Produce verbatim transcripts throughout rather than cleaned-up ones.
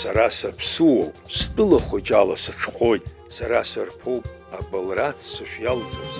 Сара саԥсуоуп, стәыла хәыҷ ала сыҽхәоит, сара сырԥоуп абылра аццышә иалҵыз.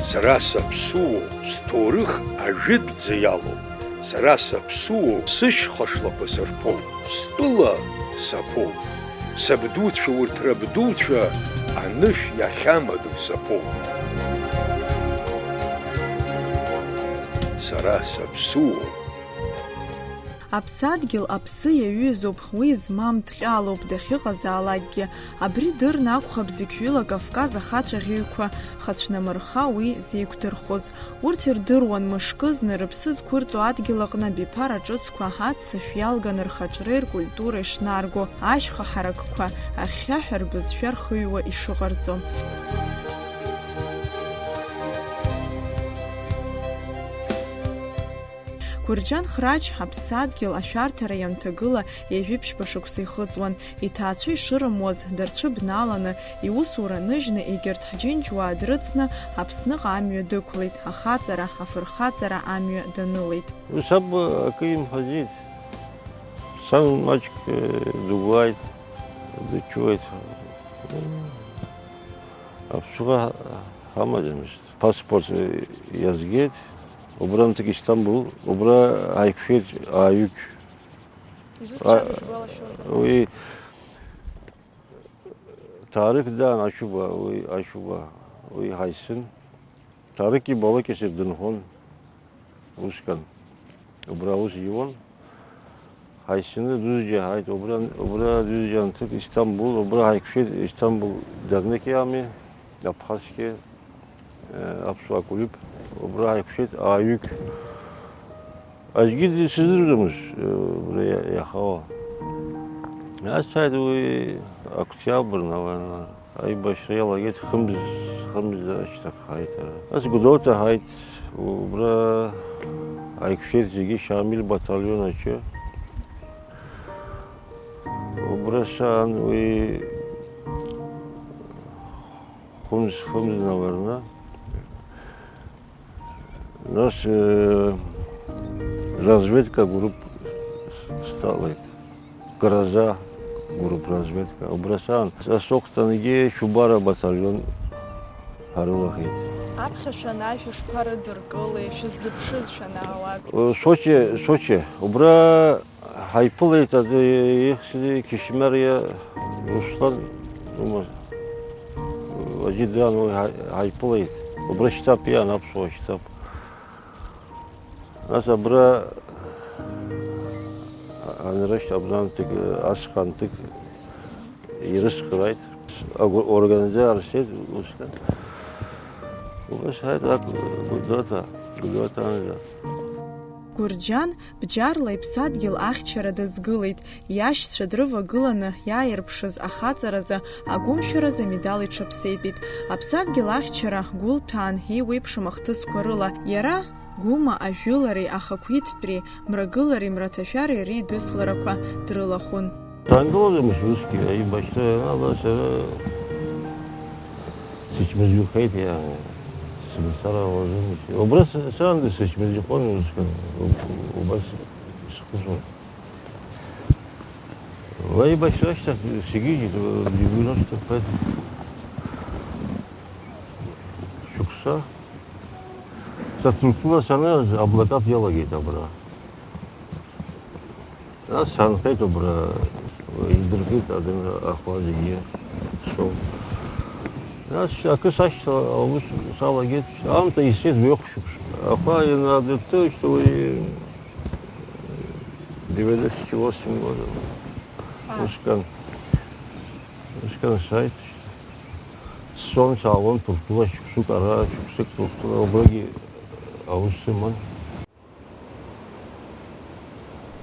Сара саԥсуоуп, сҭоурых ажәытәӡа иалоуп. Сара саԥсуоуп, сышьха шлақәа сырԥоуп, стәыла саԥоуп. Сабдуцәа урҭ рабдуцәа анышә иахьамадоу саԥоуп. Сара саԥсуоуп. Аԥсадгьыл аԥсы иаҩызоуп, уи змам дҟьалоуп дахьыҟазаалакгьы. Абри дырны акәхап зықьҩыла Кавказ ахацәа ӷьеҩқәа хацәнамырха уи зеиқәдырхоз. Урҭ ирдыруан мышкы зны рыԥсы зқәырҵо адгьыл аҟны абиԥара ҿыцқәа аццышә иалган рхаҿреи ркультуреи шнарго, ашьха ҳаракқәа, ахьхьаҳәа рбызшәа рхыҩуа ишыҟарҵо. Гәырџьан Храч аԥсадгьыл ашәарҭара ианҭагыла ҩажәиԥшьба шықәса ихыҵуан, иҭаацәа ишырымуаз дарцәыбналаны, иусура ныжьны, егьырҭ ҳџьынџьуаа дрыцны Аԥсныҟа амҩа дықәлеит, ахаҵара, афырхаҵара амҩа данылеит. Саб акы имҳәаӡеит. Сан маҷк, э, дыгәлааит, дыччоит. Аԥсуа ҳамаӡамызт. Паспорт, э, иазгеит. Убранӡагь Истамбул, убра ааиқәшәеит ааҩык. Изусҭцәада А, ижәбалашәозар? Уи Ҭарык даан Ачуба, уи Ачуба, уи Ҳаисын. Ҭарыки Балыкьаси дынхон усҟан. Убра аус иуан. Ҳаисины Дузџьа ҳааит, убра, убра Дузџьа анҭыҵ Истамбул, убра ҳаиқәшәеит Истамбул Дернеки ами, Абхазские, э, аԥсуа клуб, убра ҳаиқәшәеит ааҩык. Аӡәгьы дсыздырӡомызт, э, убра иа-, иахауа. Ас ааит уи октиабр, наверное. Аибашьра иалагеит хымз, хымз ашьҭахь ҳаит ара. Ас Гәдоуҭа ҳаит, убра аиқәшәеит зегьы Шамиль батальон аҿы. Убра саан уи хымз, хымз, наверное. Нас, э, разведка групп сталит. Гроза групп разведка. Убра саан. Са сыхәҭангьы Чубара батальон ҳарылахеит. Аԥхьа шәанаа шәышқәа рыдыркылеи, шәыззыԥшыз шәанаауаз? Э, Сочи, Сочи. Убра Ҳаиԥылеит аӡәы ихьӡ Кишмариа Руслан, ума, аӡәы дан уи ҳа-, ҳаиԥылеит. Убра штаб иан, аԥсуа штаб. Нас абра анрышьҭ, абранҭык, асханҭык ирыцхрааит. Агу-, организа арсеит усҟан. Убас ҳаит ак Гәдоуҭа, Гәдоуҭаанӡа. Гәырџьан Бџьарла иԥсадгьыл ахьчара дазгылеит, иашьцәа дрывагыланы иааирԥшыз ахаҵаразы агәымшәаразы амедал иҽаԥсеитәит. Аԥсадгьыл ахьчара гәылҭәаан еиуеиԥшым ахҭысқәа рыла, иара Гәыма ажәылареи ахақәиҭтәреи, мрагылареи мраҭашәареи реидысларақәа дрылахәын. Сангылаӡамызт усгьы, аибашьра ианала сара сычмазаҩхеит, иа-, сымцар ауаӡамызт. Убра с-, саанӡа сычмазаҩхон усҟан, уб-, убас схәыцуан. Аибашьра ашьҭахь сгьежьит, девяносто пять шықәса. Са Ҭырқәтәыла саннеиз, аблокад иалагеит абра. Нас саанхеит убра, идыркит адын ахәа зегьы, стол. Нас акы сашьҭала аус салагеит, аамҭа исеит ҩахә шықәса. Ахәа ианадырты, уи девяносто восемь года. А. Усҟан, усҟан сааит. Сцон, саауан Ҭырқәтәыла шықәсык, ара шықәсык Ҭырқәтәыла, убрагьы аус сыман.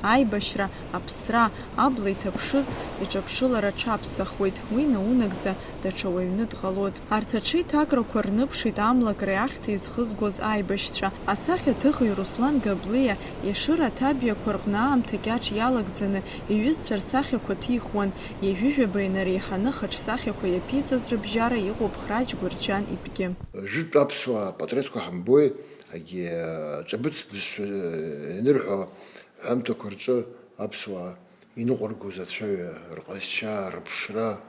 Аибашьра, аԥсра, абла иҭаԥшыз иҿаԥшылара аҽаԥсахуеит, уи наунагӡа даҽа уаҩны дҟалоит. Арҭ аҽеиҭакрақәа рныԥшит амлакреи ахьҭеи зхызгоз аибашьцәа. Асахьаҭыхҩы Руслан Габлиа Ешыра аҭабиақәа рҟны аамҭа кьаҿ иалагӡаны иҩызцәа рсахьақәа ҭихуан, ҩажәижәаба инареиҳаны хаҿсахьақәа иаԥиҵаз рыбжьара иҟоуп Храч Гәырџьан итәгьы. Жәытә аԥсуаа апатреҭқәа ҳамбои, егьи, ҵәабыц бызшәа ианырҳәо, ҳәамҭақәа рҿы аԥсуаа Иныҟәыргоз ацәаҩа, рҟазшьа, рыԥшра,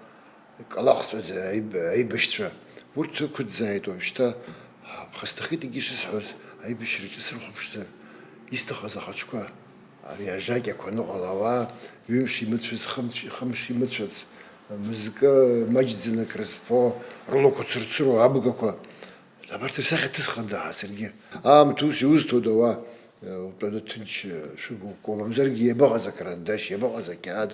калахҵәаӡа аиб-, аибашьцәа, урҭ ықәыӡӡааит уажәшьҭа. Ҳаԥхасҭахеит егьи шысҳәоз, аибашьраҿы срыхәаԥшзар, исҭахыз ахаҿқәа, ари ажакьақәа аныҟала, ауаа ҩымш имыцәац, хымш, хымш имыцәац, мызкы маҷӡаны акрызфо, рылақәа цырцыруа абгақәа. Абарҭ рсахьа ҭысхында ҳа саргьы. Аамҭа ус иузҭода уа, э, утәаны ҭынч, э, шәыгәуп, уамамзаргьы иабаҟаз акарандашь, иабаҟаз ақьаад?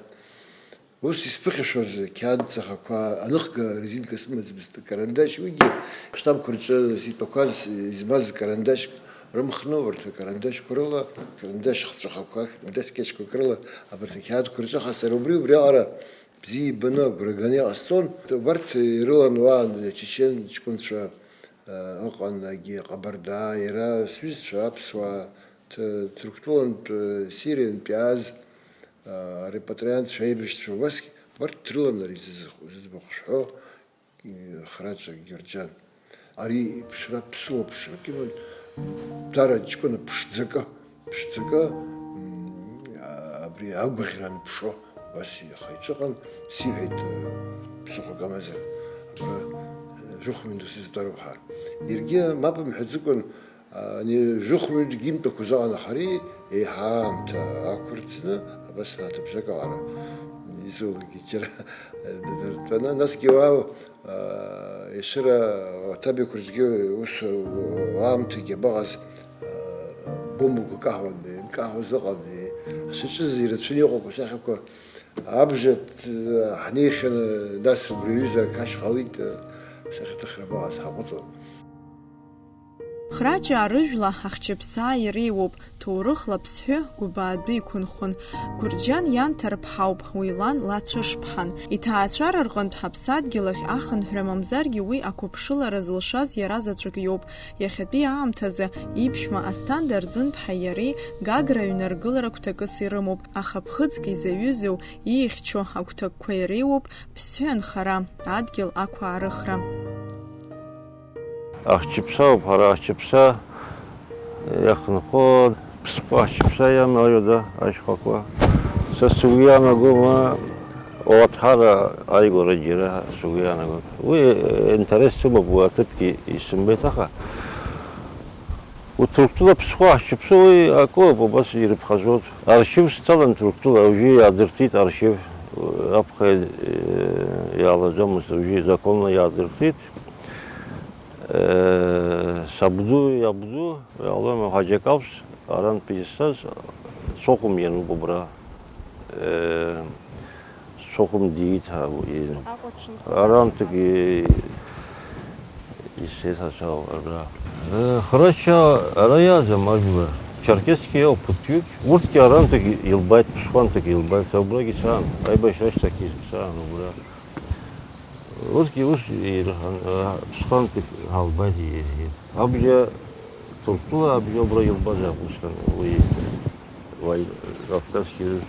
Ус исԥыхьашәоз ақьаад ҵахақәа аныхга резинка сымаӡамызт, акарандашь, уигьы аштамқәа рҿы итәақәаз, измаз карандашьк рымхны, урҭ акарандашьқәа рыла, карандашь хҵәахақәа, карандашь кьаҿқәак рыла, абарҭ ақьаадқәа рҿы ха сара убри, убриаҟара бзиа ибаны агәра ганы иҟасҵон. Убарҭ ирылан уа ачечен ҷкәынцәа, э, ыҟан, егьи ҟабарда, иара сҩызцәа аԥсуаа, Ҭ-, Ҭырқәтәылантә, э, Сириантә иааз, э, арепатриантцәа аибашьцәа, убасгьы убарҭ дрылан ари зыӡ-, зыӡбахә шәҳәо, э, Храҿа Гьорџьан. Ари иԥшра ԥсуа ԥшрак иман, даара ҷкәына ԥшӡакы, ԥшӡакы, м, а-, абри агәаӷьра анԥшо, убас ихы иҿыҟан, сиҳәеит, э, ԥсыхәак амазар, абра, э, жәохә-ҩын ду сызтәароуп ҳәа. Иаргьы мап мҳәаӡакәан, ани жәохә-ҩынтә гимтәақәа заҟа нахари еиҳа аамҭа ақәырӡны, абас ааҭыбжак аҟара изулагеит џьара дыртәаны, насгьы уа, а, Ешыра аҭабиақәа рҿгьы ус, а, аамҭагьы абаҟаз, а, бомбақәа каҳауан, инкаҳауаз ыҟан, ҳшаҿыз ирацәаны иҟоуп асахьақәа. Абжа ҭ-, ҳнеихьаны, нас убри аҩыза ақашь ҟалеит, асахьаҭыхра абаҟаз ҳаҟәыҵуан. Храҷаа рыжәла ахьчыԥсаа иреиуоуп, ҭоурыхла Аԥсҳәы гәыбаа дәы иқәынхон. Гәырџьан иан Ҭарԥҳауп, уи лан Лацәышԥҳан. Иҭаацәара рҟынтә ҳаԥсадгьыл ахь ахынҳәра мамзаргьы уи ақәыԥшылара зылшаз иара заҵәык иоуп. Иахьатәи аамҭазы иԥшәма Асҭанда Арӡынԥҳаи иареи Гагра аҩны аргылара гәҭакыс ирымоуп, аха ԥхыӡк изаҩызоу, иихьчо агәҭакқәа иреиуоуп Ԥсҳәы анхара, адгьыл ақәаарыхра. Ахьчыԥсаауп ҳара, ахьчыԥса иахынхо, Ԥсҟәа ахьчыԥса иамаҩу, да, ашьхақәа. Са сгәы иаанагома, Оаҭҳара ааигәара џьара сгәы иаанагоит. Уи, э, интерес сымоуп, уи аҭыԥгьы исымбеит, аха Уҭырқәтәыла Ԥсҟәа ахьчыԥсоу уи акоуп, убас ирыԥхьаӡоит. Архив сҭалан Ҭырқәтәыла, уажәы иаадыртит архив, аԥхьа, э, иаалаӡомызт, уажәы законла иаадыртит. Э, сабду, иабду, Алома Ҳаџьакалс, арантәи исзас, Сохәым иануп убра. Э, Сохәым диит ҳәа, уи. Аҟәаҽ нхоит. Арантәгьы исеиҭацәоу абра. Э, Храча ара иаӡам ажәлар. Черкесские иоуп ԥыҭҩык. Урҭгьы арантәгьы илбааит, ԥсхәанҭак илбааит. Убрагьы саан, аибашьра ашьҭахьгьы саан убра. Урҭгьы ус ирҳәан, э, ԥсхәанҭак ҳалбааит, иҳәеит. Абжа, Ҭырқәтәыла абжа убра илбазаап усҟан, уи, уаҩ, Кавказский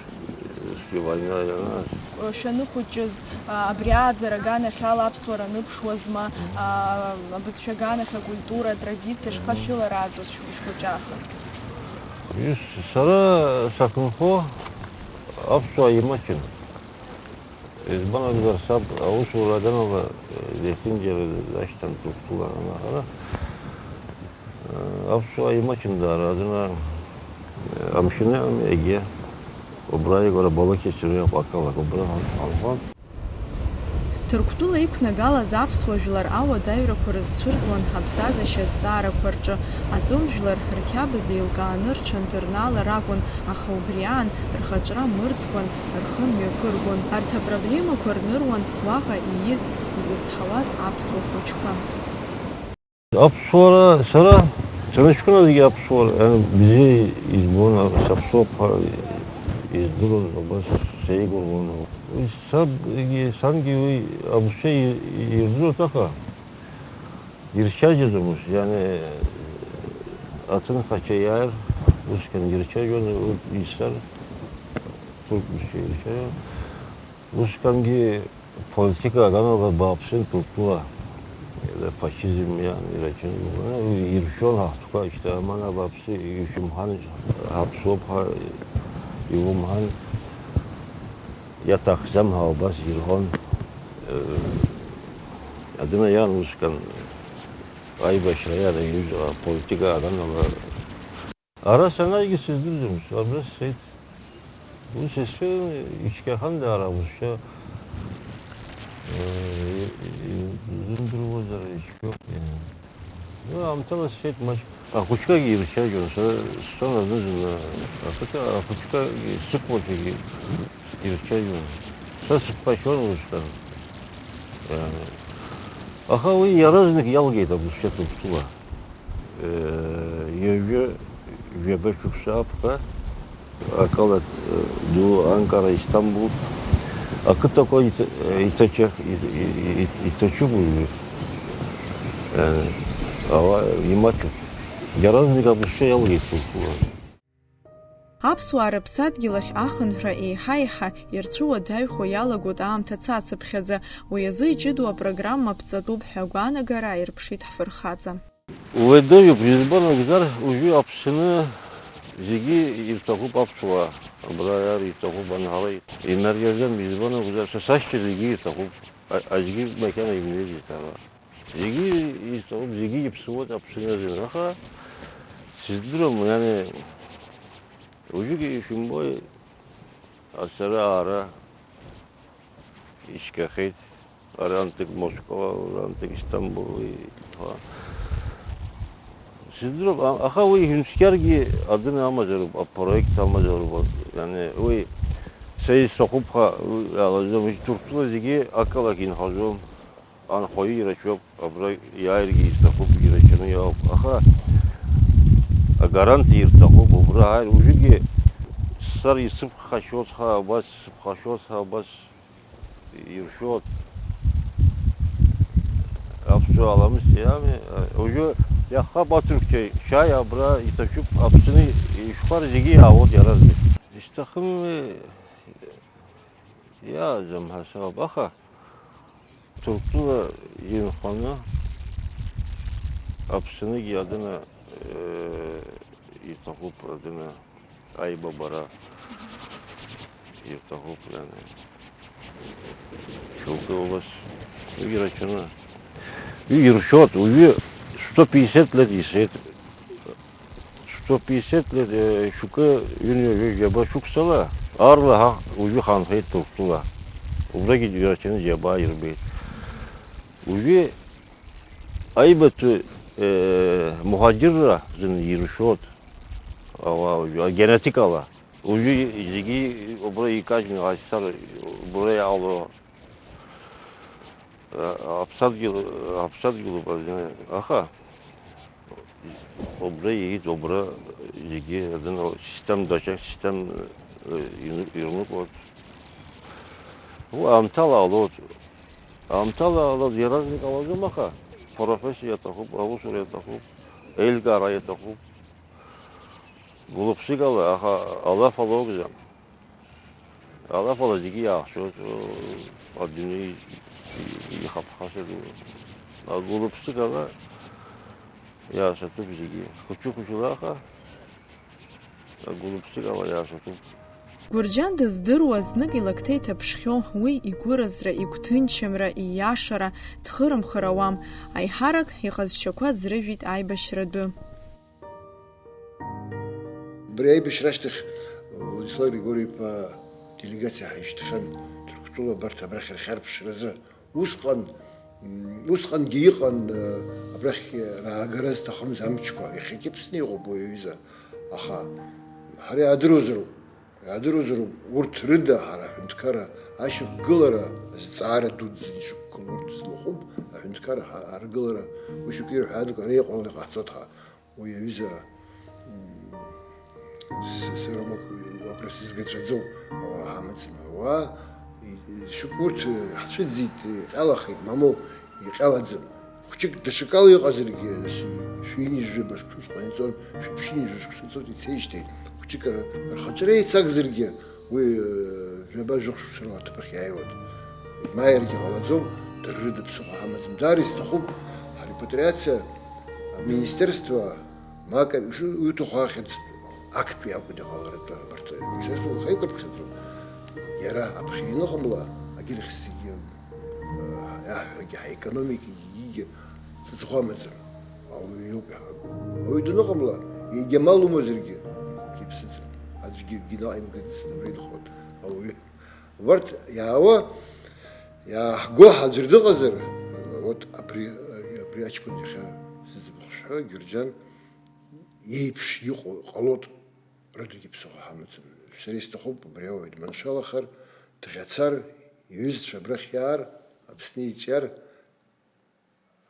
русский война ианаас. Шәаныхәыҷыз, а, абри ааӡара аганахьала аԥсуара аныԥшуазма, а, абызшәа аганахь акультура, атрадициа шԥашәылараӡоз шәгәышәхәыҷаахыс? Ис-, сара сахьынхо аԥсуаа имаҷын. Избан акәзар, саб аусура аганала, э, зехьынџьара дашьҭан Ҭырқәтәыла ана-, ара, э, аԥсуаа имаҷын даара, адына, э, амшын ыҟами, егьа. Убра игәара Балықьи Сирои аҟәақалак, убра ҳанхо. Ҭырқәтәыла иқәнагалаз аԥсуа жәлар ауадаҩрақәа рызцәырҵуан ҳаԥсазашьа азҵаарақәа рҿы. Атәым жәлар рқьабз еилкааны рҽандырнаалар акәын, аха убри аан рхаҿра мырӡкәан, рхы мҩаԥыргон. Арҭ апроблемақәа рныруан уаҟа ииз, изызҳауаз аԥсуа хәыҷқәа. Аԥсуара, сара, сара ҷкәыназгьы аԥсуара, э, бзиа избон, саԥсуоуп ҳәа издыруан, убас сеигәырӷәон. Уи сабгьы, сангьы уи абызшәа и-, ирдыруан, аха ирцәажәаӡомызт, иани, аҭынхацәа иааир, усҟан ирцәажәон, урҭ исар, ҭырқәбызшәа ирцәажәон. Усҟангьы политика аганала бааԥсын Ҭырқәтәыла, фашизм иан, ирацәаны, иршәон ҳахәҭқәа, шьҭа амана бааԥсы, ишәымҳан, ҳаԥсуоуп ҳәа иумҳәан. Иаҭахӡам ҳәа убас ирҳәон. Адына иан усҟан аибашьра ианаҩыз аполитика аганала. Ара санааигьы сыздырӡомызт, абра сцеит. Ус исҳәеит, ицқьахан даара абызшәа, э, изымдыруазар ицәгьоуп, э. Ну, аамҭала сцеит маҷк. Ахәыҷқәагьы ирцәажәон, сара сцон аӡәы-зны, ақыҭа ахәыҷқәагьы, сықәлацәагьы ирцәажәон. Са сыԥхашьон усҟан. Э, аха уи иаразнак иалгеит абызшәа Ҭырқәтәыла. Ҩажәа, ҩажәа шықәса аԥхьа, ақалақь ду Анкара, Истамбул, ақыҭақәа иҭ-, иҭачах-, иҭ-, иҭ-, иҭачуп уажәы. Ауаа имаҷуп. Иаразнак абызшәа иалгеит Ҭырқәтәыла. Аԥсуаа рыԥсадгьыл ахь ахынҳәра еиҳа-еиҳа ирцәыуадаҩхо иалагоит аамҭа цацыԥхьаӡа, уи азы иҷыдоу апрограмма ԥҵатәуп ҳәа агәаанагара ааирԥшит ҳфырхаҵа. Уадаҩуп, избан акәзар, уажәы Аԥсны зегьы ирҭахуп аԥсуаа, абра иар ирҭахуп, анҳара инариаӡам, избан акәзар, са сашьцәа зегьы ирҭахуп, а-, аӡәгьы макьана имнеижьит ара. Зегьы ирҭахуп, зегьы иԥсуеит Аԥсны азын, аха сыздырам, иани, уажәыгьы ишәымбои, ацара аара ицәгьахеит, арантәык Москва, арантәык Истамбул, и-, ҳәа. Сыздырам, а-, аха уи ҳәынҭқаргьы адын амазароуп, апроект амазароуп, иани, уи са исҭахуп ҳәа, уи алаӡом, уи Ҭырқәтәыла зегьы ақалақь инхаӡом. Анхаҩы ирацәоуп, абра иааиргьы изҭахуп, ирацәаны иаауп. Аха агарант ирҭахуп, убра ааир, уажәыгьы сцар исыԥхашьоз ҳәа абас, сыԥхашьоз ҳәа абас иршәоит. Аԥсуаа ламыс иами, уажәы иаҳхап аҭырқәцәа шьаи абра иҭашәуп, Аԥсны ишәхәар зегьы иаауеит иаразнак. Исҭахым, иааӡам ҳәа сыҟоуп, аха Ҭырқәтәыла инханы Аԥсныгьы адына, э, иҭахуп, адына аибабара ирҭахуп, иани. Шьоукы убас, уи ирацәаны. Уи иршәоит, уажәы сто пятьдесят лет исеит. Сто пятьдесят лет, э, шьоукы, ҩынҩажәа жәаба шықәсала, аарла ҳа уажәы ҳаанхеит Ҭырқәтәыла. Убрагьы џьарачаны џьабаа ирбеит. Уажәы аибаҭәы, э, муҳаџьырра зын иршәоит. Ауаа уажәы, агенетикала. Уажәы зегьы убра икажьны ҟазҵар, убра иаало. Аԥсадгьыл, аԥсадгьылуп азы, аха убра иит, убра зегьы адын систем даҿа, систем, э, ину-, ирныҟәоит. Уи аамҭала ҟалоит. Аамҭала ҟалоит, иаразнак ҟалаӡом, аха профессиа иаҭахуп, аусура иаҭахуп, еилкаара иаҭахуп. Гәылаԥсык ала, аха алаф ала акәӡам. Алаф ала зегьы иаахшоит, адунеи ихаԥхашьа ду. Агәылаԥсык ала иаасыртуп зегьы. Хәыҷы-хәыҷла аха, агәылаԥсык ала иаасыртуп. Гәырџьан дыздыруа, знык илакҭа иҭаԥшхьоу, уи игәыразра, игәҭынчымра, ииашара, дхырымхыр ауам. Аиҳарак иҟазшьақәа ӡрыжәит аибашьра адәы. Убри аибашьра ашьҭахь Владислав Григорий-иԥа делегациа ҳаишьҭхьан Ҭырқәтәыла абарҭ абрахь рхьарԥшразы. Усҟан, м, усҟангьы иҟан, э, абрахь раагара зҭахымыз амчқәа, иахьагьы Аԥсны иҟоуп уи аҩыза, аха ҳара иаадыруазароуп, иаадыруазароуп, урҭ рыда ҳара аҳәынҭқарра ашьақәгылара азҵаара дуӡӡа ишықәгылоу урҭ злахәым аҳәынҭқарра ҳа-, аргылара, уи шьоукы ирҳәаанӡа ара иҟаланы иҟаҳҵоит ҳа. Уи аҩыза, м, с-, сара уамак, уамак сызгаӡәаӡом, ауаа ҳамаӡам. Ауаа, и-, и-, шьоук урҭ, э, ҳцәыӡит, иҟьалахеит, мамоу, иҟьалаӡам. Хәҷык даҽакала иҟазаргьы, нас, шәи ҩынҩажәи жәаба шықәса усҟан иҵон, шәи ԥшьынҩажәи жәаба шықәса иҵон, ицеижьҭеи, хәҷык р-, рхаҿра еицагзаргьы, уи, э, жәаба-жәохә шықәса рыла аҭыԥахь иааиуан. Имааиргьы ҟалаӡом, дара рыда ԥсыхәа ҳамаӡам. Даара исҭахуп, ҳрепатриациа аминистерство, Мак, ишуҭаху ахьӡ актәи акәын иҟаларатәы, абарҭ аминистерство уаха иқәыԥхьаӡо. Иара аԥхьа ианыҟамла, агьырахь зегьы, э, иаҳҳәогьы, ҳаекономикагьы, егьигьы ҵыҵӷәа амаӡам. Ауаҩы иоуп иаҳагу. Ауаҩы даныҟамла, егьа мал умазаргьы, иԥсыӡым. Аӡәгьы акгьы наҟ имгацт, абра инхоит ауаҩы. Убарҭ иаауа, иааҳго аӡәыр дыҟазар, вот абри, абри аҷкәын иахьа сзыԥхшәо, Гьырџьан иеиԥш иҟоу ҟалоит. Рыдагьы ԥсыхәа ҳамаӡам. Сара исҭахуп убри ауаҩ дманшәалахар, дӷьацар, иҩызцәа абрахь иаар, Аԥсны иҵәиар,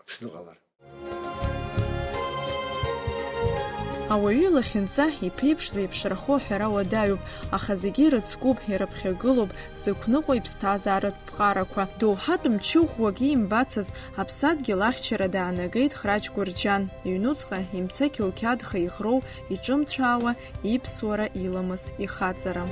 Аԥсны ҟалар. Ауаҩы илахьынҵа иԥеиԥш зеиԥшрахо аҳәара уадаҩуп, аха зегьы ирыцкуп, ирыԥхьагылоуп, дзықәныҟәо иԥсҭазааратә ԥҟарақәа. Доуҳатә мчы ӷәӷәак иимбацыз, аԥсадгьыл ахьчара даанагеит Храџь Гәырџьан, иҩнуҵҟа имца қьоуқьадха иӷроу, иҿымцәаауа, иԥсуара иламыс ихаҵара.